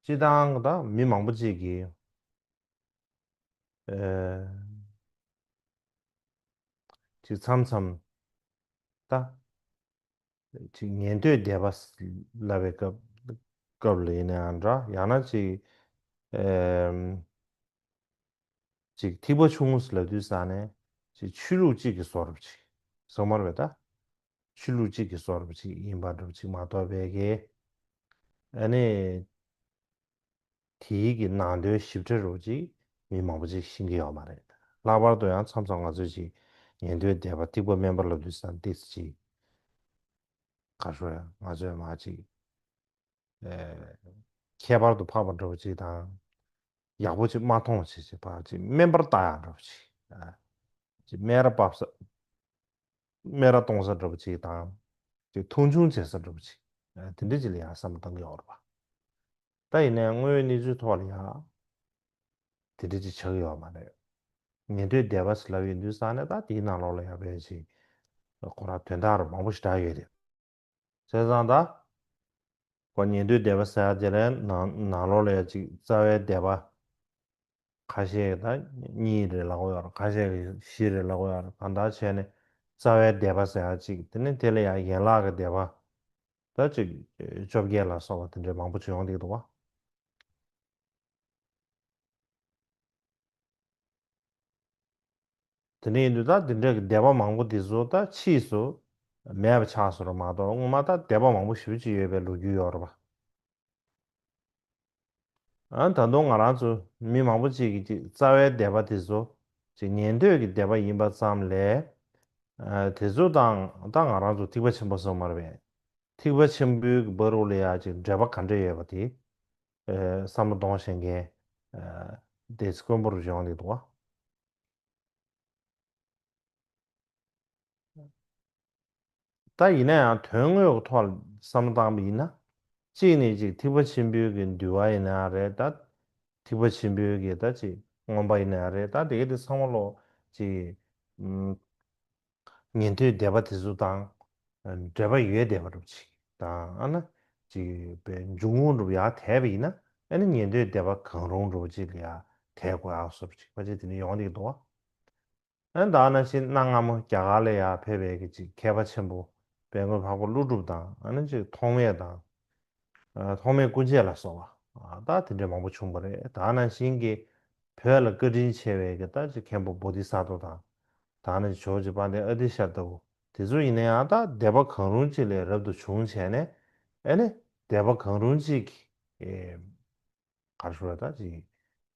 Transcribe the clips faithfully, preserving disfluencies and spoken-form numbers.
སྤྱིར་བཏང་ད་མི་མང་པོ་ཅིག་གིས་ཨེ་ཅིག་མཚམས་མཚམས་ད་ཅིག་ཉན་ཐོས་སྡེ་པ་ལབ་པའི་སྐབས་སྐབས་ལ་ཡིན་ནའང་འདྲ། ཡང་ན་ཅིག་ཨེམ་ཅིག་ཐིགས་པ་ཆུང་ངུ་ཟེར་ལབ་དུས་ཙ་ནས་ཅིག་ཆོས་ལུགས་གཅིག་གི་བཟོ་འདྲ་པོ་ཅིག་བཟོ་མ་རེད་པས། ད་ཆོས་ལུགས་གཅིག་གི་བཟོ་འདྲ་པོ་ཅིག་ཡིན་པ་འདྲ་པོ་ཅིག་མ་གཏོགས་པའི་གི་ཨ་ནི་དེའི་གི་ནང་དོན་ཞིབ་ཕྲ་འདྲ་པོ་ཅིག་མི་མང་པོ་ཅིག་ཤེས་ཀྱི་ཡོད་མ་རེད། ལྷག་པར་དུ་ཡང་མཚམས་མཚམས་ང་ཚོས་ཅིག་ཉན་ཐོས་སྡེ་པ་ཐིགས་པ་དམན་པ་ལབ་དུས་ཙ་ན་ཏོག་ཙམ་ཅིག་ག་རེ་ཞུ་ཡ། ང་ཚོས་མར་ཅིག་ཨེ་ཁྱད་པར་དུ་འཕགས་པ་འདྲ་པོ་ཅིག་དང་། ཡག་པོ་ཅིག་མ་མཐོང་བ་ཅིག་ཅིག་ཕར་ཅིག་དམན་པར་བལྟ་ཡ་འདྲ་པོ་ཅིག་ཨ་ཅིག་སྨད་ར་ཕབ་ས། སྨད་ར་གཏོང་ས་འདྲ་པོ་ཅིག་དང་། ཅིག་མཐོང་ཆུང་བྱེད་ས་འདྲ་པོ་ཅིག་ཨ་དེ་འདྲ་ཅིག་ལ་ཡང་བསམ་བློ་གཏང་གི་ཡོད་རེད་པ། ད་ཡིན་ནའི་དངོས་ཡོད་གནས་ཚུལ་ཐོག་ལ་ཡང་དེ་འདྲ་ཅིག་ཆགས་ཀྱི་ཡོད་མ་རེད། ཉན་ཐོས་སྡེ་པ་ཟེར་ལབ་ཡོང་དུས་ཙ་ནས་ད་དེའི་ནང་ལོགས་ལ་ཡང་དཔེ་ཅིག་ཁོ་རང་དོན་དག་རུ་མང་པོ་ཞེ་དྲག་ཡོད་རེད། བྱས་ཙང་ད་ཁོ་ཉན་ཐོས་སྡེ་པ་ཟེར་ཡ་དེ་ལ་ནང་ནང་ལོགས་ལ་ཡ་ཅིག་རྩ་བའི་སྡེ་པ་ཁ་ཤས་ད་གཉིས་རེད་ལབ་ཀྱི་ཡོད་རེད། ཁ་ཤས་ཀྱིས་བཞི་རེད་ལབ་ཀྱི་ཡོད་རེད། གང་ལྟར་བྱས་ནས་རྩ་བའི་སྡེ་པ་ཟེར་ཡ་ཅིག་དེ་ནས་དེ་ལ་ཡ་ཡན་ལག་གི་སྡེ་པ་ད་ཅིག་བཅོ་བརྒྱད་ལ་སོགས་པ་དེ་འདྲའི་མང་པོ་ཅིག་ཡོང་བསྡད་ཀྱི་འདུག་བ། དེ་འདྲ་ཡིན་དུས་ད་དེ་འདྲ་གི་སྡེ་པ་མང་པོ་དེ་ཚོ་ད་ཕྱིས་སུ་མེད་པ་ཆགས་སོང་ར་མ་གཏོགས། སྔོན་མ་ད་སྡེ་པ་མང་པོ་ཞེ་པོ་ཅིག་ཡོད་པའི་ལོ་རྒྱུས་ཡོད་རེད་པ། ཨ་ད་དུང་ང་རང་ཚོ་མི་མང་པོ་ཅིག་གིས་ཅིག་རྩ་བའི་སྡེ་པ་དེ་ཚོ་ཅིག་ཉན་ཐོས་ཀྱི་སྡེ་པ་ཡིན་པ་ཙམ་ལས། ཨ་དེ་ཚོ་དང་ད་ང་རང་ཚོ་ཐེག་པ་ཆེན་པོ་སོང་མ་རེད་པས། ཐེག་པ་ཆེན་པོའི་གི་བར་དུ་ལ་ཡ་ཅིག་འབྲེལ་བ་ག་འདྲ་ཡོད་པ་དེ་ཨ་བསམ་བློ་གཏོང་ཤེས་མཁན་ཨ་དེ་དཀོན་པོ་རུ་བྱུང་བསྡད་འདུག་བ། ད་ཡིན་ན་ཡང་དོན་དངོས་ཀྱི་ཐོག་ལ་བསམ་བློ་བཏང་བ་ཡིན་ན། གཅིག་ནས་ཅིག་ཐེག་པ་ཆེན་པོའི་གི་འདུལ་བ་ཡིན་ན་རེད། ད་ཐེག་པ་ཆེན་པོའི་གི་ད་ཅིག་མངོན་པ་ཡིན་ན་རེད། ད་དེ་ག་དེ་ཚང་མ་ལོ་ཅིག་ཨམ་ཉན་ཐོས་སྡེ་པ་དེ་ཚོ་དང་འབྲེལ་བ་ཡོད་བསྡད་པ་འདྲ་པོ་ཅིག་དང་། ཨ་ན་ཅིག་པའི་འབྱུང་ཁུངས་འདྲ་པོ་ཡར་དེད་པ་ཡིན་ན། ཨ་ནི་ཉན་ཐོས་སྡེ་པ་གང་རུང་འདྲ་པོ་ཅིག་ལ་ཡར་དེད་དགོས་ཡག་བཟོ་འདྲ་ཅིག་ཕལ་ཆེར་དེ་འདྲ་ཡོང་བསྡད་ཀྱི་འདུག་བ། ཨ་ནི་ད་ག་ནང་བཞིན་གནའ་སྔ་མོ་རྒྱ་གར་ལ་ཡར་ཕེབས་པའི་གི་ཅིག་མཁས་པ་ཆེན་པོ་དཔལ་མགོན་འཕགས་པ་ཀླུ་སྒྲུབ་དང་། ཨ་ནི་ཅིག་ཐོགས་མེད་དང་། ཨ་ཐོགས་མེད་སྐུ་མཆེད་ལ་སོགས་པ་ཨ་ད་དེ་འདྲ་མང་པོ་བྱུང་བ་རེད། ད་ག་ནང་བཞིན་གི་བོད་ལ་བཀའ་དྲིན་ཆེ་བའི་གི་ད་ཅིག་མཁན་པོ་བོ་དྷི་ས་ཏྭ་དང་། ད་ག་ནང་བཞིན་ཇོ་བོ་རྗེ་དཔལ་ལྡན་ཨ་ཏི་ཤ་ལྟ་བུ་དེ་ཚོ་ཡིན་ན་ཡང་ད་སྡེ་པ་གང་རུང་ཅིག་ལས་རབ་ཏུ་བྱུང་བྱས་ནས། ཨ་ནི་སྡེ་པ་གང་རུང་ཅིག་གི་ཨེ་ག་རེ་ཞུ་ར། ད་ཅིག་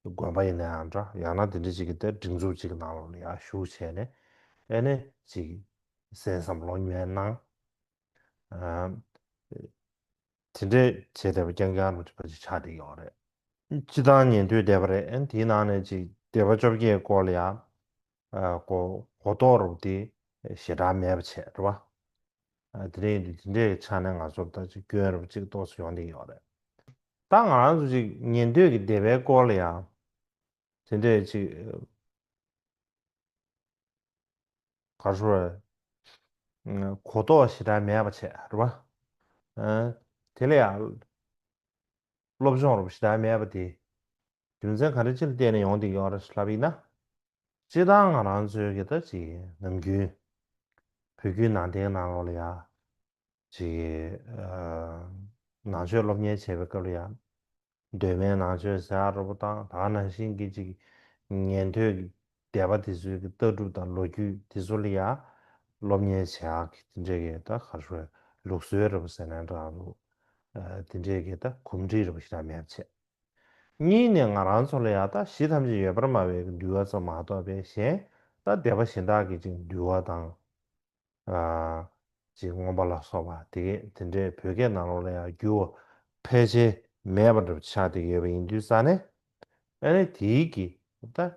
དགོན་པ་ཡིན་ན་ཡང་འདྲ། ཡང་ན་དེ་འདྲ་ཅིག་གི་དེ་སྒྲིག་འཛུགས་ཅིག་གི་ནང་ལོགས་ལ་ཡར་ཞུགས་བྱས་ནས། ཨ་ནི་ཅིག་གསན་བསམ་ལོ་ཉོན་གནང་། ཨ་དེ་འདྲས་བྱས་བསྡད་པ་རྐྱང་རྐྱང་རུ་ཅིག་ཕལ་ཆེར་ཆགས་བསྡད་ཡོད་རེད། སྤྱིར་བཏང་ཉན་ཐོས་སྡེ་པ་རེད། ཨ་ནི་དེའི་ནང་ནས་ཅིག་སྡེ་པ་བཅོ་བརྒྱད་སྐོར་ལ་ཡང་ཨ་གོ་གོ་རྟོགས་རུ་དེ་ཞེ་དྲག་མེད་པ་བྱས་རེད་བ། ཨ་དེ་འདྲ་ཡིན་དུས་དེ་འདྲའི་ཆ་ནས་ང་ཚོར་ད་ཅིག་སྐྱོན་རུ་ཅིག་ཏོག་ཙམ་ཡོང་བསྡད་ཡོད་རེད། ད་ང་རང་ཚོ་ཅིག་ཉན་ཐོས་ཀྱི་སྡེ་པའི་སྐོར་ལ་ཡང་དེ་འདྲའི་ཅིག་ག་རེ་ཞུ་ར། གོ་རྟོགས་ཞེ་དྲག་མེད་པ་བྱས་རེད་བ། ཨ་དེ་ལ་ཡང་སློབ་སྦྱོང་རུ་ཞེ་དྲག་མེད་པ་དེ་རྒྱུ་མཚན་ག་འདྲ་ཅིག་ལ་བརྟེན་ནས་ཡོང་བསྡད་ཡོད་རེད་ལབ་ཡིན་ན། སྤྱིར་བཏང་ང་རང་ཚོའི་གི་ད་ཅིག་ནམ་རྒྱུན་བོད་བརྒྱུད་ནང་བསྟན་ནང་ལོགས་ལ་ཡ་ཅིག་ཨ་ནང་ཆོས་སློབ་གཉེར་བྱེད་པའི་སྐབས་ལ་ཡ་གདོད་མའི་ནང་ཆོས་ཟེར་ཡག་འདྲ་པོ་དང་། ད་ག་ནང་བཞིན་གྱི་ཅིག་ཉན་ཐོས་ཀྱི་སྡེ་པ་དེ་ཚོའི་གི་ལྟ་གྲུབ་དང་ལོ་རྒྱུས་དེ་ཚོ་ལ་ཡ་སློབ་གཉེར་བྱེད་ཡག་གི་དེ་འདྲའི་གི་ད་ག་རེ་ཞུ་ར། ལུགས་སྲོལ་འདྲ་པོ་ཟེར་ན་འདྲ་རུ། ཨ་དེ་འདྲའི་གི་ད་གོམས་འདྲིས་འདྲ་པོ་ཞེ་དྲག་མེད་པ་བྱས། གཉིས་ནས་ང་རང་ཚོ་ལ་ཡ་ད་གཞི་ཐམས་ཅད་ཡོད་པར་སྨྲ་བའི་འདུལ་བ་ཙམ་མ་གཏོགས་པའི་གཞན་ད་སྡེ་པ་གཞན་དག་གི་ཅིག་འདུལ་བ་དང་། ཨ་ཅིག་མངོན་པ་ལ་སོགས་པ་དེ་གས་དེ་འདྲའི་བོད་སྐད་ནང་ལོགས་ལ་ཡ་འགྱུར་བ་ཕལ་ཆེར་མེད་པ་འདྲ་ཆགས་བསྡད་ཡོད་པ་ཡིན་དུས་ཙ་ནས། ཨ་ནི་དེའི་གི་ད་ཨ་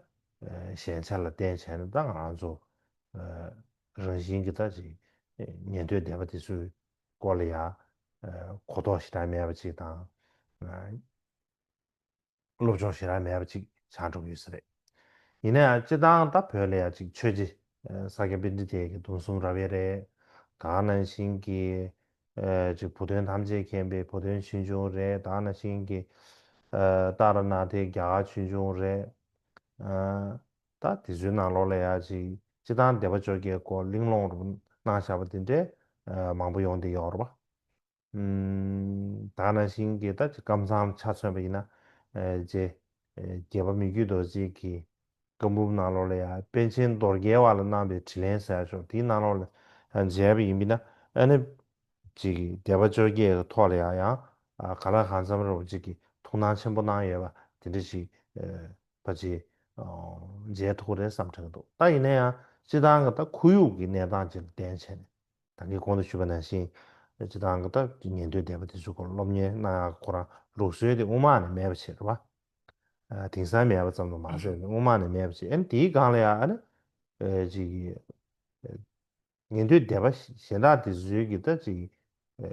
ཞན་ཆ་ལ་བརྟེན་བྱས་ནས་ད་ང་རང་ཚོ་ཨ་རང་བཞིན་གྱི་ད་ཅིག་ཉན་ཐོས་སྡེ་པ་དེ་ཚོའི་སྐོར་ལ་ཡ་ཨ་གོ་རྟོགས་ཞེ་དྲག་མེད་པ་ཅིག་དང་། ཨ་སློབ་སྦྱོང་ཞེ་དྲག་མེད་པ་ཅིག་ཆགས་འགྲོ་གི་ཡོད་ས་རེད། ཡིན་ན་ཡང་སྤྱིར་བཏང་ད་བོད་ལ་ཡ་ཅིག་ཆོས་རྗེ་ཨ་ས་སྐྱ་པཎྜི་ཏའི་གི་གདུང་གསུམ་རབ་དབྱེ་རེད། ད་ག་ནང་བཞིན་གྱི་ཨ་ཅིག་བུ་སྟོན་ཐམས་ཅད་མཁྱེན་པའི་བུ་སྟོན་ཆོས་འབྱུང་རེད། ད་ག་ནང་བཞིན་གྱི་ ཨ་ཏཱ་ར་ནཱ་ཐའི་རྒྱ་གར་ཆོས་འབྱུང་རེད། ཨ་ད་དེ་ཚོའི་ནང་ལོགས་ལ་ཡ་ཅིག་སྤྱིར་བཏང་སྡེ་པ་བཅོ་བརྒྱད་སྐོར་གླེང་སློང་རུ་གནང་བཞག་པ་དེ་འདྲའི་ཨ་མང་པོ་ཡོང་བསྡད་ཡོད་རེད་པ། ཨུམ། ད་ནང་བཞིན་གྱི་ད་ཅིག་ཀམ་ཚང་ཆ་མཚོན་པ་ཡིན་ན། ཨེ་ཅེ། ཨེ་རྒྱལ་བ་མི་བསྐྱོད་རྡོ་རྗེ་གི་བཀའ་འབུམ་ནང་ལོགས་ལ་ཡང་པཎ་ཆེན་རྡོ་རྗེ་བ་ལ་གནང་པའི་དྲིན་ལན་ཟེར་ཡག་ཅིག་དེའི་ནང་ལོགས་ལ་མཇལ་བ་ཡིན་པ་ཡིན་ན། ཨ་ནི་ཅིག་སྡེ་པ་བཅོ་བརྒྱད་ཀྱི་ཐོག་ལ་ཡང་ཡང་ཨ་ག་ལ་གང་འཚམ་རོབ་ཅིག་གི་ཐུགས་སྣང་ཆེན་པོ་གནང་ཡོད་པ་དེ་འདྲ་ཞིག་ཨེ་ཕལ་ཆེར་ཨ་མཇལ་ཐུབ་ཀྱི་རེད་བསམ་དྲན་གྱི་འདུག་ད་ཡིན་ན་ཡང་སྤྱིར་བཏང་གི་ད་ཁོར་ཡུག་གི་གནས་སྟངས་ཅིག་ལ་བརྟེན་བྱས་ནས། ད་གིན་གོང་དུ་ཞུས་པ་ནང་བཞིན། སྤྱིར་བཏང་གི་ད་ཉན་ཐོས་སྡེ་པ་དེ་ཚོའི་སྐོར་སློབ་གཉེར་གནང་ཡག་ཁོ་རང་ལུགས་སྲོལ་དེ་སྔོན་མ་ནས་མེད་པ་བྱས་རེད་པ། ཨ་དེང་སང་མེད་པ་ཙམ་དུ་མ་ཟད་སྔོན་མ་ནས་མེད་པ་བྱས། ཨ་ནི་དེའི་སྒང་ལ་ཡང་ཨ་ནི་ཨ་ཅིག་ཉན་ཐོས་སྡེ་པ་གཞན་དག་དེ་ཚོའི་གི་ད་ཅིག་ཨ་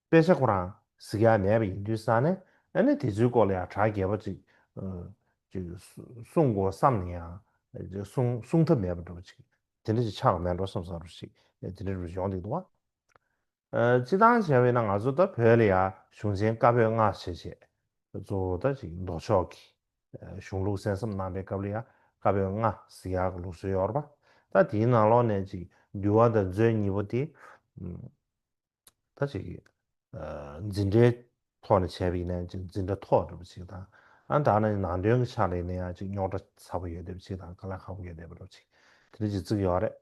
དཔེ་ཆ་ཁོ་རང་གཟིགས་ཡག་མེད་པ་ཡིན་དུས་ཙང་ནས། ཨ་ནི་དེ་ཚོའི་སྐོར་ལ་ཡང་གྲགས་རྒྱས་པ་ཅིག་ཨ་ཅིག་གསུང་དགོས་བསམ་ནས་ཡང་ཨ་གསུང་གསུང་ཐབས་མེད་པ་འདྲ་པོ་ཅིག་དེ་འདྲ་ཅིག་ཆགས་པ་མེད་འགྲོ་བསམ་བསམ་རུ་ཅིག་དེ་འདྲ་རུ་ཡོང་བསྡད་འདུག་བ། ཨ་སྤྱིར་བཏང་བྱས་པ་ཡིན་ན་ང་ཚོ་ད་བོད་ལ་ཡང་གཞུང་ཆེན་བཀའ་པོད་ལྔ་བྱས་བྱས་གཙོ་བོ་ད་ཅིག་མདོ་ཕྱོགས་ཀྱི་ཨ་གཞུང་ལུགས་གསན་བསམ་གནང་པའི་སྐབས་ལ་ཡང་བཀའ་པོད་ལྔ་གཟིགས་ཡག་གི་ལུགས་སྲོལ་ཡོད་རེད་པ། ད་དེའི་ནང་ལོགས་ནས་ཅིག་འདུལ་བ་དང་མཛོད་གཉིས་པོ་དེ་ཨ་ད་ཅིག་ཨ་འཛིན་གྲྭའི་ཐོག་ནས་བྱས་པ་ཡིན་ན་ཅིག་འཛིན་གྲྭ་ཐོག་འདྲ་པོ་ཅིག་དང་། ཨ་ད་ནི་ནང་དོན་གྱི་ཆ་ལ་ཡིན་ན་ཡང་ཅིག་རྙོག་དྲ་ཚ་པོ་ཡོད་བསྡད་པ་ཅིག་དང་། དཀའ་ལས་ཁག་པོ་ཡོད་བསྡད་པ་འདྲ་པོ་ཅིག་དེ་འདྲ་ཅིག་བརྩི་གི་ཡོད་རེད།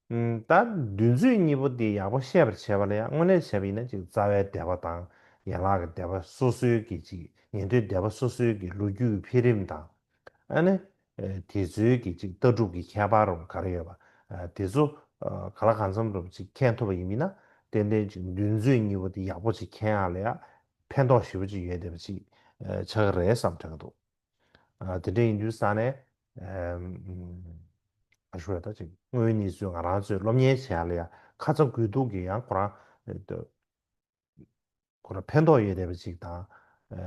ཨུམ། ད་འདུལ་མཛོད་གཉིས་པོ་དེ་ཡག་པོ་ཤེས་པར་བྱས་པ་ལ་ཡང་དངོས་གནས་བྱས་པ་ཡིན་ན་ཅིག་རྩ་བའི་སྡེ་པ་དང་ཡན་ལག་གི་སྡེ་པ་སོ་སོའི་གི་ཅིག་ཉན་ཐོས་སྡེ་པ་སོ་སོའི་གི་ལོ་རྒྱུས་ཀྱི་འཕེལ་རིམ་དང་། ཨ་ནི་ཨ་དེ་ཚོའི་གི་ཅིག་ལྟ་གྲུབ་ཀྱི་ཁྱད་པར་རུ་ག་རེ་ཡོད་པ། ཨ་དེ་ཚོ་ཨ་ག་ལ་གང་འཚམ་རུ་ཅིག་མཁྱེན་ཐུབ་པ་ཡིན་མིན་ན། ཏན་ཏན་ཅིག་འདུལ་མཛོད་གཉིས་པོ་དེ་ཡག་པོ་ཅིག་མཁྱེན་ཡག་ལ་ཡང་ཕན་ཐོགས་ཞེ་པོ་ཅིག་ཡོད་བསྡད་པ་ཅིག་ཨ་ཆགས་ཀྱི་རེད་བསམ་དྲན་གྱི་འདུག་ཨ་དེ་འདྲ་ཡིན་དུས་ཙང་ནས་ཨ་ཨ་ཞུ་བ་ད་ཅིག་དངོས་ཡོད་གནས་ཚུལ་ང་རང་ཚོས་སློབ་གཉེར་བྱེད་ཡག་ལ་ཡང་ཁ་ཚ་དགོས་གཏུགས་ཀྱི་ཡང་ཁོ་རང་ཨ་ཁོ་རང་ཕན་ཐོགས་ཡོད་བསྡད་པ་ཅིག་དང་། ཨ་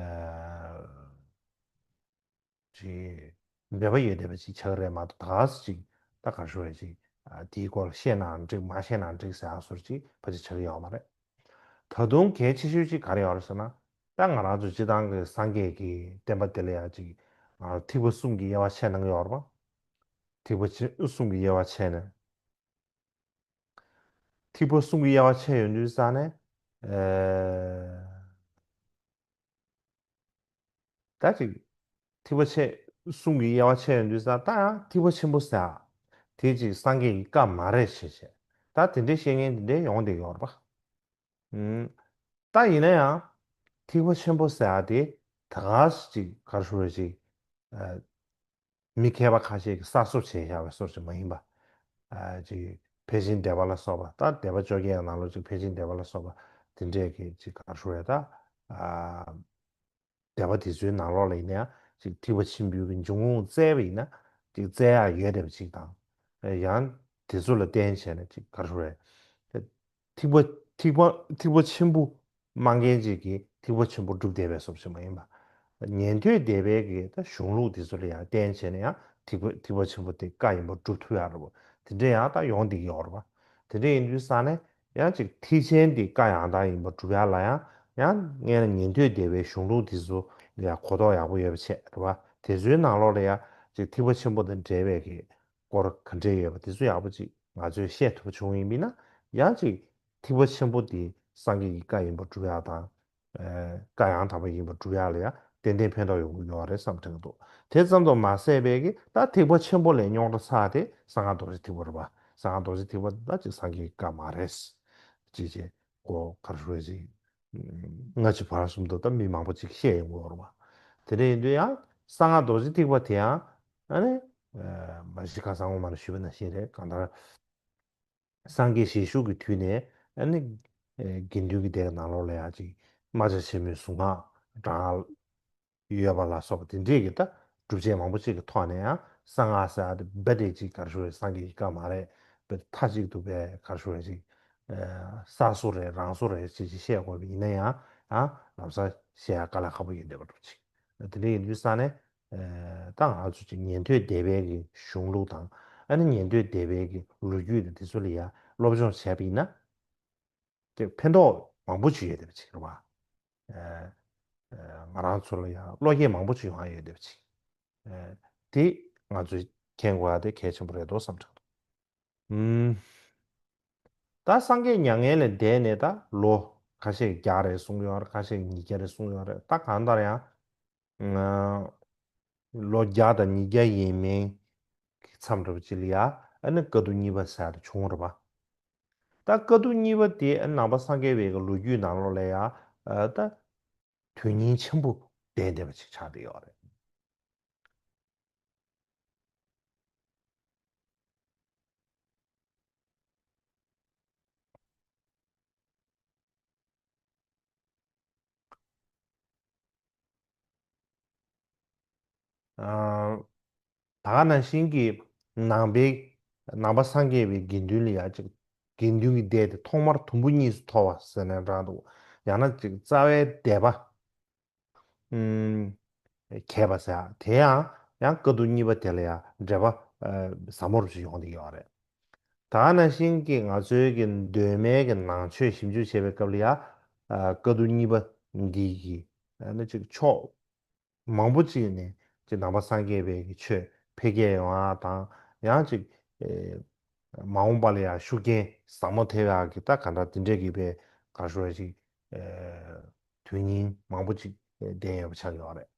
ཅིག་འབྲེལ་བ་ཡོད་བསྡད་པ་ཅིག་ཆགས་ཀྱི་རེད་མ་གཏོགས། ད་ག་ཟེ་ཅིག་ད་ག་རེ་ཞུ་རེད། ཅིག་ཨ་དེའི་སྐོར་ལ་བཤད་ནའང་འགྲིག་མ་བཤད་ནའང་འགྲིག་ཟེར་ཡག་བཟོ་འདྲ་ཅིག་ཕལ་ཆེར་ཆགས་ཀྱི་ཡོད་མ་རེད། ད་དུང་གལ་ཆེ་ཤོས་ཅིག་ག་རེ་ཡོད་རེད་ཟེར་ན། ད་ང་རང་ཚོ་སྤྱིར་བཏང་གི་སངས་རྒྱས་ཀྱི་བསྟན་པ་དེ་ལ་ཡང་ཅིག་ཨ་ཐེག་པ་གསུམ་གྱི་དབྱེ་བ་ཕྱེ་གནང་གི་ཡོད་རེད་པ། ཐེག་པ་ཆེ་གསུམ་གྱི་དབྱེ་བ་ཕྱེ་ནས། ཐེག་པ་གསུམ་གྱི་དབྱེ་བ་ཕྱེ་ཡོང་དུས་ཙང་ནས། ཨེ་ད་ཅིག་ཐེག་པ་ཆེ་གསུམ་གྱི་དབྱེ་བ་ཕྱེ་ཡོང་དུས་ཙང་ད་ཡང་ཐེག་པ་ཆེན་པོ་ཟེར་ཡག་དེ་ཅིག་སངས་རྒྱས་ཀྱི་བཀའ་མ་རེད་ཟེར་བྱས། ད་དེ་འདྲའི་བཤད་མཁན་དེ་འདྲའི་ཡོང་བསྡད་ཡོད་རེད་པ། ཨུམ། ད་ཡིན་ན་ཡང་ཐེག་པ་ཆེན་པོ་ཟེར་ཡག་དེ་ད་ག་ཟེ་ཅིག་ག་རེ་ཞུ་རེད། ཅིག་ཨ་མི་མཁས་པ་ཁ་ཤས་ཀྱིས་གསར་བཟོ་བྱས་བཞག་པའི་བཟོ་འདྲ་ཅིག་མ་ཡིན་པ། ཨ་ཅིག་ཕལ་ཆེར་སྡེ་པ་ལ་སོགས་པ། ད་སྡེ་པ་བཅོ་བརྒྱད་ནང་ལོགས་ཅིག་ཕལ་ཆེར་སྡེ་པ་ལ་སོགས་པ་དེ་འདྲས་ཀྱིས་ཅིག་ག་རེ་ཞུ་རེད། ད་ཨ་སྡེ་པ་དེ་ཚོའི་ནང་ལོགས་ལ་ཡིན་ན་ཡང་ཅིག་ཐེག་པ་ཆེན་པོའི་གི་འབྱུང་ཁུངས་བཙལ་བ་ཡིན་ན་ཅིག་བཙལ་ཡག་ཡོད་བསྡད་པ་ཅིག་དང་། ཡང་དེ་ཚོ་ལ་བརྟེན་བྱས་ནས་ཅིག་ག་རེ་ཞུ་རེད། ཐེག་པ་ཐེག་པ་ཐེག་པ་ཆེན་པོ་སྨྲ་མཁན་ཅིག་གིས་ཐེག་པ་ཆེན་པོ་སྒྲུབ་བསྡད་པའི་བཟོ་འདྲ་ཅིག་མ་ཡིན་པ། ཉན་ཐོས་སྡེ་པའི་གི་ད་གཞུང་ལུགས་དེ་ཚོ་ལ་ཡང་བརྟེན་བྱས་ནས་ཡང་ཐེག་པ་ཐེག་པ་ཆེན་པོ་དེ་བཀའ་ཡིན་པ་སྒྲུབ་ཐུབ་ཡག་འདྲ་པོ་དེ་འདྲས་ཡང་ད་ཡོང་བསྡད་ཀྱི་ཡོད་རེད་པ། དེ་འདྲས་ཡིན་དུས་ཙང་ནས་ཡང་ཅིག་ཐེག་ཆེན་དེ་བཀའ་ཡང་དག་ཡིན་པ་སྒྲུབ་ཡག་ལ་ཡང་། ཡང་སྔོན་ལ་ཉན་ཐོས་སྡེ་པའི་གཞུང་ལུགས་དེ་ཚོ་ལ་ཡང་གོ་རྟོགས་ཡག་པོ་ཡོད་པ་བྱས་རེད་པ། དེ་ཚོའི་ནང་ལོགས་ལ་ཡང་ཅིག་ཐེག་པ་ཆེན་པོ་དང་འབྲེལ་བའི་གི་སྐོར་ག་འདྲས་ཡོད་པ་དེ་ཚོ་ཡག་པོ་ཅིག་ང་ཚོས་ཤེས་ཐུབ་པ་བྱུང་ཡིན་པས་ན། ཡང་ཅིག་ཐེག་པ་ཆེན་པོ་དེ་སངས་རྒྱས་ཀྱི་བཀའ་ཡིན་པ་སྒྲུབ་ཡག་དང་། ཨ་བཀའ་ཡང་དག་པ་ཡིན་པ་སྒྲུབ་ཡག་ལ་ཡང་ཏན་ཏན་ཕན་ཐོགས་ཡོང་གི་ཡོད་རེད་བསམ་དྲན་གྱི་འདུག་དེ་ཙམ་དུ་མ་ཟད་པའི་གི་ད་ཐེག་པ་ཆེན་པོ་ལས་རྙོག་དྲ་ཚ་དེ་གསང་སྔགས་རྡོ་རྗེ་ཐེག་པ་རེད་པ། གསང་སྔགས་རྡོ་རྗེ་ཐེག་པ་ད་ཅིག་སངས་རྒྱས་ཀྱི་བཀའ་མ་རེད། ཅེས་བྱས་གོ་ག་རེ་ཞུ་རེད། ཅིག་སྔ་ཕྱི་བར་གསུམ་དུ་ད་མི་མང་པོ་ཅིག་བཤད་ཡོང་གི་ཡོད་རེད་པ། དེ་འདྲ་ཡིན་དུས་ཡང་གསང་སྔགས་རྡོ་རྗེ་ཐེག་པ་དེ་ཡང་ཨ་ནི་ཨ་མ་གཞི་ཁ་སང་ངོ་མ་ལ་ཞུས་པ་ནང་བཞིན་རེད། གང་ལྟར་སངས་རྒྱས་ཞལ་བཞུགས་ཀྱི་དུས་ནས་ཨ་ནི་ཨ་དགེ་འདུན་གྱི་སྡེ་ནང་ལོགས་ལ་ཡང་ཅིག་རྨ་བྱ་ཆེན་མོའི་གཟུངས་སྔགས་བགྲང་ཡག་ཡོད་པ་ལ་སོགས་པ་དེ་འདྲས་ཀྱི་ད་སྒྲུབ་བྱེད་མང་པོ་ཅིག་གི་ཐོག་ནས་ཡང་གསང་སྔགས་ཟེར་ཡག་དེ་རྦད་དེ་ཅིག་ག་རེ་ཞུ་རེད། སངས་རྒྱས་ཀྱི་བཀའ་མ་རེད། རྦད་མཐའ་གཅིག་ཏུ་རྦད་ག་རེ་ཞུ་རེད། ཅིག་ཨ་གསར་བཟོ་རེད། རང་བཟོ་རེད་ཅེས་ཅིག་བཤད་དགོས་པ་ཡིན་ན་ཡང་། ཨ་ལམ་སང་བཤད་ཡག་དཀའ་ལས་ཁག་པོ་ཡིན་བསྡད་པ་འདྲ་པོ་ཅིག་དེ་འདྲ་ཡིན་དུས་ཙང་ནས་ཨ་ད་ང་ཚོ་ཅིག་ཉན་ཐོས་སྡེ་པའི་གི་གཞུང་ལུགས་དང་། ཨ་ནི་ཉན་ཐོས་སྡེ་པའི་གི་ལོ་རྒྱུས་དང་དེ་ཚོ་ལ་ཡང་སློབ་སྦྱོང་བྱས་པ་ཡིན་ན། དེ་ཕན་ཐོགས་མང་པོ་ཅིག་ཡོད་བསྡད་པ་ཅིག་རེད་པ། ཨ་ ང་རང་ཚོ་ལ་ཡང་བློ་སྐྱེད་མང་པོ་ཅིག་ཡོང་ཡ་ཡོད་བསྡད་པ་ཅིག་ཨ། དེ་ང་ཚོས་མཁྱེན་དགོས་ཡ་དེ་གལ་ཆེན་པོ་རེད་འདུག་བསམ་དྲན་འདུག་ཨུམ། ད་སངས་རྒྱས་མྱ་ངན་ལས་འདས་ནས་ད་ལོ་ཁ་ཤས་བརྒྱ་རེ་གསུངས་ཡོད་རེད། ཁ་ཤས་ཉིས་བརྒྱ་རེ་གསུངས་ཡོད་རེད། ད་གང་ལྟར་ཡང་ལོ་བརྒྱ་དང་ཉིས་བརྒྱ་ཡས་མས་ཀྱི་མཚམས་འདྲ་པོ་ཅིག་ལ་ཡ་ཨ་ནི་དཀའ་སྡུག་གཉིས་པ་ཟེར་ཡ་དེ་བྱུང་བ་རེད་པ། ད་དཀའ་སྡུག་གཉིས་པ་དེ་ཨ་ནི་ནང་པ་སངས་རྒྱས་པའི་གི་ལོ་རྒྱུས་ནང་ལོགས་ལ་ཡ་ཨ་ད་དོན་སྙིང་ཆེན་པོ་ལྡན་བསྡད་པ་ཅིག་ཆགས་བསྡད་ཡོད་རེད། ཨ། ད་ག་ནང་བཞིན་གྱི་ནང་པའི་ནང་པ་སངས་རྒྱས་པའི་དགེ་འདུན་ལ་ཡ་ཅིག་དགེ་འདུན་གྱི་སྡེ་དེ་ཐོག་མར་དུམ་བུ་གཉིས་སུ་མཐོ་བ་ཟེར་ནའང་འདྲ་འདུག་ཡང་ན་ཅིག་རྩ་བའི་སྡེ་པ། ཨུམ། གྱེས་པ་ཟེར་ཡ་དེ་ཡང་ཡང་དཀའ་སྡུག་གཉིས་པ་དེ་ལ་ཡང་འགྲེལ་པ་ཨ་ཟབ་མོ་རུ་ཞིག་ཡོང་བསྡད་ཡོད་རེད། ད་ག་ནང་བཞིན་གྱི་ང་ཚོའི་གི་གདོད་མའི་གི་ནང་ཆོས་ཞིབ་འཇུག་བྱེད་པའི་སྐབས་ལ་ཡང་ཨ་དཀའ་སྡུག་གཉིས་པ་འདི་གི་ཨ་ནི་ཅིག་ཕྱོགས་མང་པོ་ཅིག་ནས་ཅིག་ནང་པ་སངས་རྒྱས་པའི་གི་ཆོས་འཕེལ་རྒྱས་ཡོང་ཡ་དང་ཡང་ཅིག་ཨེ་མ་འོངས་པ་ལ་ཡང་ཤུགས་རྐྱེན་ཟབ་མོ་ཐེབས་ཡག་གི་ད་ག་འདྲ་དེ་འདྲས་ཀྱི་པའི་ག་ཞུ་བ་ཞིག་ཨེ་དོན་སྙིང་མང་པོ་ཅིག་ལྡན་ཡོད་པ་ཆགས་ཡོད་རེད།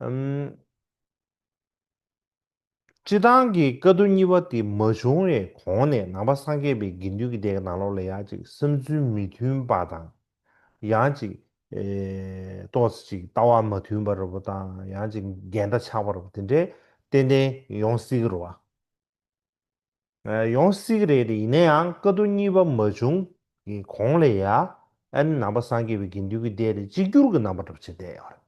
ཨམ། སྤྱིར་བཏང་གི་དཀའ་སྡུག་གཉིས་པ་དེ་མ་བྱུང་བའི་གོང་ནས་ནང་པ་སངས་རྒྱས་པའི་དགེ་འདུན་གྱི་སྡེ་གི་ནང་ལོགས་ལ་ཡང་ཅིག་བསམ་ཚུལ་མི་མཐུན་པ་དང་ཡང་ཅིག་ཨེ་ཏོག་ཙམ་ཅིག་ལྟ་བ་མ་མཐུན་པ་འདྲ་པོ་དང་ཡང་ཅིག་འགལ་ཟླ་ཆགས་པ་འདྲ་པོ་དེ་འདྲའི་ཏན་ཏན་ཡོང་སྲིད་ཀྱི་རེད་བ། ཨ་ཡོང་སྲིད་ཀྱི་རེད་དེ། ཡིན་ན་ཡང་དཀའ་སྡུག་གཉིས་པ་མ་བྱུང་གི་གོང་ལ་ཡ་ཨ་ནི་ནང་པ་སངས་རྒྱས་པའི་དགེ་འདུན་གྱི་སྡེ་དེ་གཅིག་གྱུར་གྱི་རྣམ་པ་འདྲ་པོ་ཅིག་བསྡད་ཡོད་རེད།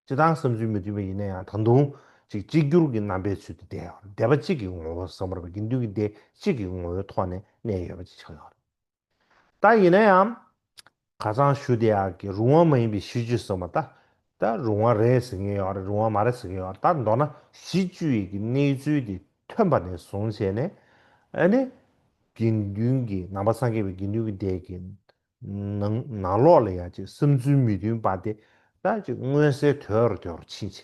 སྤྱིར་བཏང་བསམ་ཚུལ་མི་མཐུན་པ་ཡིན་ན་ཡང་ད་དུང་ཅིག་གཅིག་གྱུར་གྱི་རྣམ་པའི་ཚུལ་དུ་བསྡད་ཡོད་རེད། སྡེ་པ་གཅིག་གི་ངོ་བོ་བསམ་པར་བའི་དགེ་འདུན་གྱི་སྡེ་གཅིག་གི་ངོ་བོའི་ཐོག་ནས་གནས་ཡོད་པ་ཅིག་ཆགས་ཡོད་རེད། ད་ཡིན་ན་ཡང་ཁ་སང་ཞུ་བསྡད་ཡག་གི་རུང་བ་མ་ཡིན་པའི་གཞི་བཅུ་ཟེར་བ་ད། ད་རུང་བ་རེད་ཟེར་མཁན་ཡོད་རེད། རུང་བ་མ་རེད་ཟེར་མཁན་ཡོད་རེད། ད་མདོར་ན་གཞི་བཅུ་ཡི་གི་གནས་ཚུལ་དེ་ཐོན་པ་ནས་བཟུང་བྱས་ནས་ཨ་ནི་དགེ་འདུན་གྱི་ནང་པ་སངས་རྒྱས་པའི་དགེ་འདུན་གྱི་སྡེ་གི་ནང་ནང་ལོགས་ལ་ཡང་ཅིག་བསམ་ཚུལ་མི་མཐུན་པ་དེ་ད་ཅིག་མངོན་གསལ་དོད་རུ་དོད་རུ་ཕྱིན་བྱས།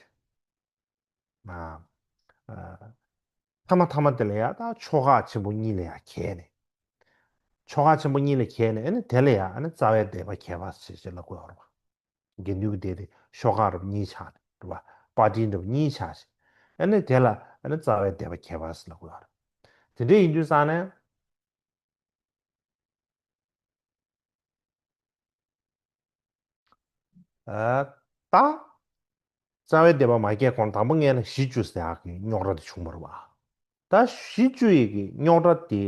ཨ། ཨ། མཐའ་མ་མཐའ་མ་དེ་ལ་ཡང་ད་ཕྱོགས་ཁག་ཆེན་པོ་གཉིས་ལ་ཡང་གྱེས་ནས། ཕྱོགས་ཁག་ཆེན་པོ་གཉིས་ལ་གྱེས་ནས་ཨ་ནི་དེ་ལ་ཡང་ཨ་ནི་རྩ་བའི་སྡེ་པ་གྱེས་པ་ཞེས་ཞེས་ལབ་དགོས་པ་རེད་པ། དགེ་འདུན་གྱི་སྡེ་དེ་ཤོག་ཁག་རབ་གཉིས་ཆགས་ནས་རེད་པ། པར་ཊི་འདྲ་པོ་གཉིས་ཆགས་ཤིང་། ཨ་ནི་དེ་ལ་ཨ་ནི་རྩ་བའི་སྡེ་པ་གྱེས་པ་ཞེས་ལབ་དགོས་པ་རེད། དེ་འདྲ་ཡིན་དུས་ཙང་ནས། ཨ། ད། རྩ་བའི་སྡེ་པ་མ་གྱེས་གོང་དང་པོ་ངས་ལ་གཞི་བཅུ་ཟེར་ཡག་གི་རྙོག་དྲ་དེ་བྱུང་བ་རེད་པ། ད་གཞི་བཅུ་ཡི་གི་རྙོག་དྲ་དེ་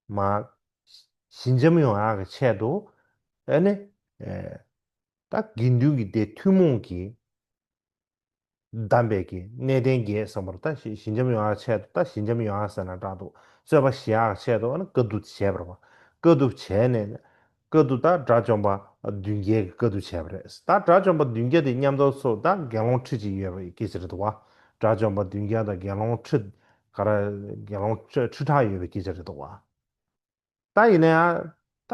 མར་ཞི་འཇམ་ཡོང་ཡག་གི་ཆེད་དུ་ཨ་ནི་ཨེ་ད་དགེ་འདུན་གྱི་སྡེ་ཐུན་མོང་གི་གདམས་པའི་གི་གནས་བརྟན་བརྒྱད་ཟེར་བ་རེད། ད་ཞི་ཞི་འཇམ་ཡོང་ཡག་ཆེད་དུ། ད་ཞི་འཇམ་ཡོང་ཡག་ཟེར་ན་དྲག་འདུག་རྩོད་པ་ཞི་ཡག་ཆེད་དུ་ཨ་ནི་བཀའ་བསྡུ་བྱས་པ་རེད་པ། བཀའ་བསྡུ་བྱས་ནས་བཀའ་བསྡུ་ད་དགྲ་བཅོམ་པ་བདུན་བརྒྱད་ཀྱི་བཀའ་བསྡུ་བྱས་པ་རེད། ད་དགྲ་བཅོམ་པ་བདུན་བརྒྱ་དེ་མཉམ་དུ་ཚུར་ད་དགེ་སློང་ཁྲི་གཅིག་ཡོད་པའི་སྐད་ཆ་རེད་འདུག་པ། དགྲ་བཅོམ་པ་བདུན་བརྒྱ་དང་དགེ་སློང་ཁྲི་ག་རེ་དགེ་སློང་ཁྲི་ཁྲི་ཕྲག་ཡོད་པའི་སྐད་ཆ་རེད་འདུག་པ། ད་ཡིན་ན་ཡང་ད།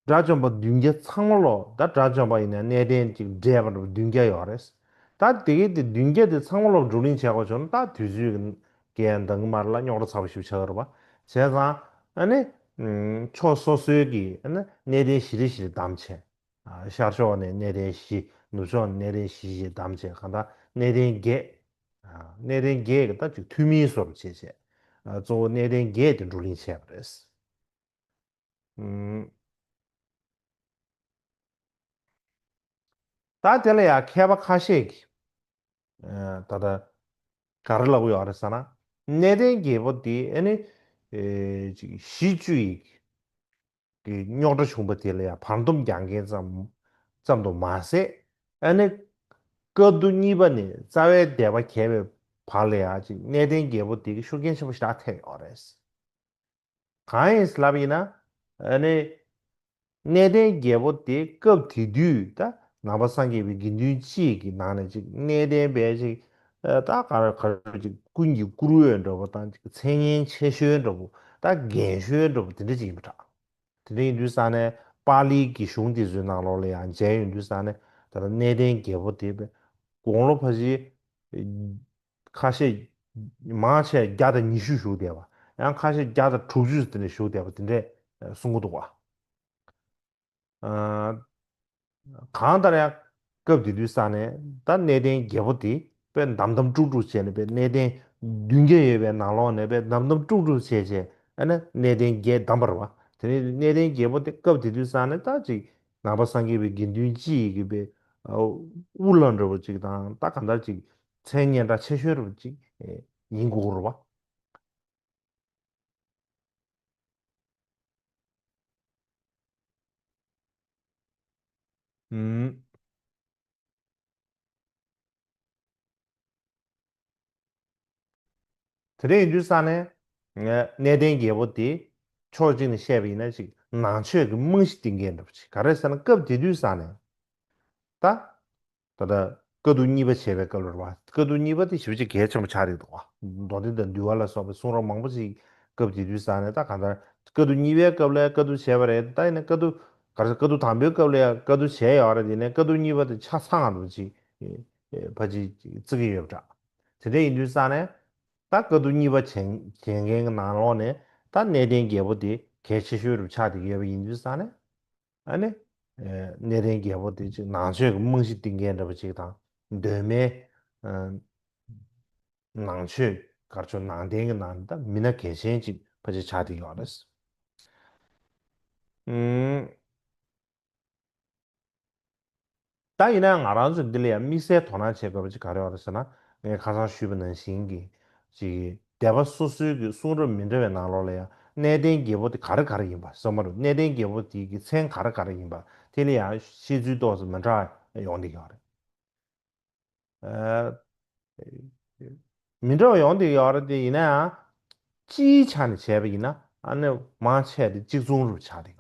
དགྲ་བཅོམ་པ་བདུན་བརྒྱ་ཚང་མ་ལོག་ད་དགྲ་བཅོམ་པ་ཡིན་ན་གནས་བརྟན་ཅིག་བགྲེས་པ་བདུན་བརྒྱ་ཡོད་རེད། ད་དེ་གའི་དེ་བདུན་བརྒྱ་དེ་ཚང་མ་ལོག་བགྲོ་གླེང་བྱེད་དགོས་བྱུང་ན་ད་དུས་ཚོད་ཀྱི་འདང་གི་མ་རེད་ལ་རྙོག་དྲ་ཚ་པོ་ཞིག་ཆགས་ཀྱི་རེད་པ། བྱས་ཙང་ཨ་ནི་ཕྱོགས་སོ་སོའི་གི་ཨ་ནི་གནས་བརྟན་བཞི་རེ་བཞི་རེ་བདམས་བྱས། ཨ་ཤར་ཕྱོགས་ནས་གནས་བརྟན་བཞི། ནུབ་ཕྱོགས་ནས་གནས་བརྟན་བཞི་བཞི་བདམས་བྱས། གང་ལྟར་གནས་བརྟན་བརྒྱད། ཨ་གནས་བརྟན་བརྒྱད་ཀྱི་ད་ཅིག་འཐུས་མིའི་བཟོ་འདྲ་བྱས་བྱས། ཨ་གཙོ་བོ་གནས་བརྟན་བརྒྱད་དེ་བགྲོ་གླེང་བྱས་པ་རེད། ཨུམ། ད་དེ་ལ་ཡང་མཁས་པ་ཁ་ཤས་ཀྱིས་ཨ་ད་ལྟ་ག་རེ་ལབ་ཀྱི་ཡོད་རེད་ཟེར་ན། གནས་བརྟན་བརྒྱད་པོ་དེ་ཨ་ནི་ཨེ་ཅིག་གཞི་བཅུ་ཡི་གི་རྙོག་དྲ་བྱུང་བ་དེ་ལ་ཡང་བར་འདུམ་རྒྱག་མཁན་ཙམ་ཙམ་དུ་མ་ཟད། ཨ་ནི་བཀའ་བསྡུ་གཉིས་པ་ནས་རྩ་བའི་སྡེ་པ་གྱེས་པའི་བར་ལ་ཡང་ཅིག་གནས་བརྟན་བརྒྱད་པོ་དེ་གི་ཤུགས་རྐྱེན་ཆེན་པོ་ཞེ་དྲག་ཐེབས་ཡོད་རེད། གང་ཡིན་ལབ་ཡིན་ན། ཨ་ནི་གནས་བརྟན་བརྒྱད་པོ་དེ་སྐབས་དེ་དུས་ད་ནང་པ་སངས་རྒྱས་པའི་དགེ་འདུན་སྤྱི་ཡི་གི་ནང་ནས་ཅིག་གནས་བརྟན་པའི་ཅིག་ཨ་ད་ག་རེ་ག་རེ་ཅིག་ཀུན་གྱི་བཀུར་འོས་འདྲ་པོ་དང་ཅིག་མཚན་སྙན་ཆེ་ཤོས་འདྲ་པོ། ད་རྒན་ཤོས་འདྲ་པོ་དེ་འདྲ་ཅིག་ཡིན་པ་འདྲ། དེ་འདྲ་ཡིན་དུས་ཙང་ནས་ པཱ་ལིའི་གི་གཞུང་དེ་ཚོའི་ནང་ལོགས་ལ་ཡང་མཇལ་ཡོང་དུས་ཙང་ནས། ད་ལྟ་གནས་བརྟན་རྒྱལ་པོ་དེ་དཔེ་དགུང་ལོ་ཕལ་ཆེར་ཁ་ཤས་མང་ཆེ་བརྒྱ་དང་ཉི་ཤུ་བཞུགས་བསྡད་པ། ཡང་ཁ་ཤས་བརྒྱ་དང་དྲུག་ཅུ་དེ་འདྲ་བཞུགས་བསྡད་པ་དེ་འདྲས་གསུང་གི་འདུག་བ། ཨ། གང་ལྟར་ཡང་སྐབས་དེ་དུས་ཙང་ནས་ད་གནས་བརྟན་རྒྱལ་པོ་དེ་དཔེ་འདམ་འདམ་དཀྲུག་དཀྲུག་བྱས་ནས། དཔེ་གནས་བརྟན་བདུན་བརྒྱ་ཡོད་པའི་ནང་ལོགས་ནས་དཔེ་འདམ་འདམ་དཀྲུག་དཀྲུག་བྱས་བྱས། ཨ་ནི་གནས་བརྟན་བརྒྱད་བདམས་པ་རེད་བ། དེ་ནས་གནས་བརྟན་རྒྱལ་པོ་དེ་སྐབས་དེ་དུས་ཙང་ནས་ད་ཅིག་ནང་པ་སངས་རྒྱས་པའི་དགེ་འདུན་སྤྱི་ཡི་གི་དཔེ་དབུ་བླ་འདྲ་བོ་ཅིག་དང་། ད་གང་ལྟར་ཅིག་མཚན་སྙན་གྲགས་ཆེ་ཤོས་འདྲ་བོ་ཅིག་ཡིན་དགོས་རེད་བ། ཨུམ། དེ་འདྲ་ཡིན་དུས་ཙང་ནས་ངས་གནས་བརྟན་རྒྱལ་པོ་དེ་ཕྱོགས་གཅིག་ནས་བཤད་པ་ཡིན་ན། ཅིག་ནང་ཆོས་ཀྱི་རྨང་གཞི་བཏིང་མཁན་འདྲ་པོ་ཅིག་ག་རེ་ཟེར་ན། སྐབས་དེ་དུས་ཙང་ནས་ད། ད་ལྟ་བཀའ་བསྡུ་གཉིས་པ་བྱས་པའི་སྐབས་ལ་རེད་བ། བཀའ་བསྡུ་གཉིས་པ་དེ་ཞེ་པོ་ཅིག་གལ་ཆེན་པོ་ཆགས་ཀྱི་འདུག་བ། མདོ་སྡེ་དང་འདུལ་བ་ལ་སོགས་པའི་གསུང་རབ་མང་པོ་ཞིག་སྐབས་དེ་དུས་ཙང་ནས། ད་གང་ལྟར་བཀའ་བསྡུ་གཉིས་པའི་སྐབས་ལ་བཀའ་བསྡུ་བྱས་པ་རེད། ད་ཡིན་ན་བཀའ་བསྡུ་ག་རེ་ཟེར། བཀའ་བསྡུ་དང་པོའི་སྐབས་ལ་ཡང་བཀའ་བསྡུ་བྱས་ཡོད་རེད། དེ་ནས་བཀའ་བསྡུ་གཉིས་པ་དེ་ཆ་ཚང་བ་འདྲ་ཅིག་ཕལ་ཆེར་བརྩི་གི་ཡོད་པ་འདྲ། དེ་འདྲ་ཡིན་དུས་ཙང་ནས་ད་བཀའ་བསྡུ་གཉིས་པ་བྱས་བྱས་མཁན་གྱི་ནང་ལོགས་ནས་ད་གནས་བརྟན་རྒྱལ་པོ་དེ་གལ་ཆེ་ཤོས་རུ་ཆགས་བསྡད་ཀྱི་ཡོད་པ་ཡིན་དུས་ཙང་ནས། ཨ་ནི། ཨེ། གནས་བརྟན་རྒྱལ་པོ་དེ་ཅིག་ནང་ཆོས་ཀྱི་རྨང་གཞི་བཏིང་མཁན་འདྲ་པོ་ཅིག་དང་། གདོད་མའི། ཨ། ནང་ཆོས་ག་རེ་ཟེར། ནང་བསྟན་གྱི་ནང་ནས་ད་མི་སྣ་གལ་ཆེན་ཅིག་ཕལ་ཆེར་ཆགས་བསྡད་ཡོད་རེད། ཨུམ། ད་ཡིན་ན་ང་རང་ཚོས་འདི་ལ་ཡང་དམིགས་བསལ་དོ་སྣང་བྱེད་དགོས་པ་ཅིག་ག་རེ་ཡོད་རེད་ཟེར་ན། ངས་ཁ་སང་ཞུས་པ་ནང་བཞིན་གྱི་ཅིག་སྡེ་པ་སོ་སོའི་གི་གསུང་རབ་མི་འདྲ་བའི་ནང་ལོགས་ལ་ཡང་གནས་བརྟན་རྒྱལ་པོ་དེ་ག་རེ་ག་རེ་ཡིན་པ་གསུངས་པ་རེད། གནས་བརྟན་རྒྱལ་པོ་དེ་གི་མཚན་ག་རེ་ག་རེ་ཡིན་པ་དེ་ལ་ཡང་བཤད་ཚུལ་ཏོག་ཙམ་མི་འདྲ་བ་ཡོང་བསྡད་ཡོད་རེད། ཨ། མི་འདྲ་བ་ཡོང་བསྡད་ཡོད་རེད་དེ། ཡིན་ན་ཡང་སྤྱིའི་ཆ་ནས་བྱས་པ་ཡིན་ན། ཨ་ནི་མང་ཆེ་བ་དེ་གཅིག་མཚུངས་རུ་ཆགས་བསྡད་